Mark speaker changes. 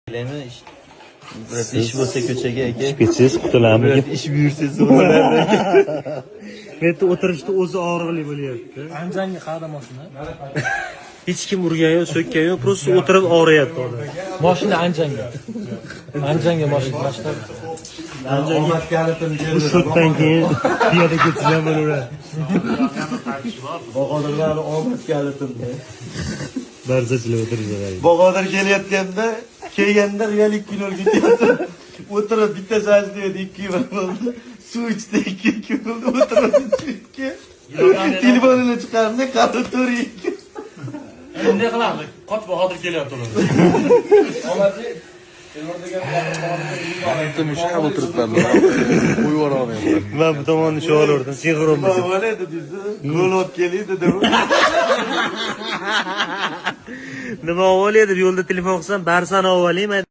Speaker 1: Kelaymi ish? Biroz ish bo'lsa ko'chaga aka.
Speaker 2: Chiqib ketsangiz qutulamiz.
Speaker 1: Biroz ish buyursa bo'lardi aka.
Speaker 2: Bu yerda o'tirishda o'zi og'riqli bo'lyapti.
Speaker 3: Andijonga qayerda mashina?
Speaker 2: Hech kim urgan yo'q, so'kkan yo'q, просто o'tirib og'riyapti odam.
Speaker 3: Mashina Andijonga. Andijonga mashina, mashina.
Speaker 2: Andijonga bu shotdan keyin piyoda ketsa ham bo'laveradi.
Speaker 1: Bahodirlarni omad kalitim.
Speaker 2: Barsachilar o'tirishadi.
Speaker 1: Bahodir kelayotganda, kelganda real 2-0 ketyapti. O'tirib bitta sajda edi, 2-1 bo'ldi. Suv ichdi, 2-2 bo'ldi. O'tirib 2. Telefonini chiqardi, qarab 4-2.
Speaker 3: Bunday qilamiz. Qoch, Bahodir kelyapti ular.
Speaker 4: Bitta mushuk o'tiribman. Qo'yib yubora olmayapman.
Speaker 2: Men bu tomonni shu olaverdim, sinxron bo'lsin.
Speaker 1: Bo'ladi deysiz. Gol olib keldi deb.
Speaker 2: Nima oladi? Yo'lda telefon qilsam, Barsani olib olayman.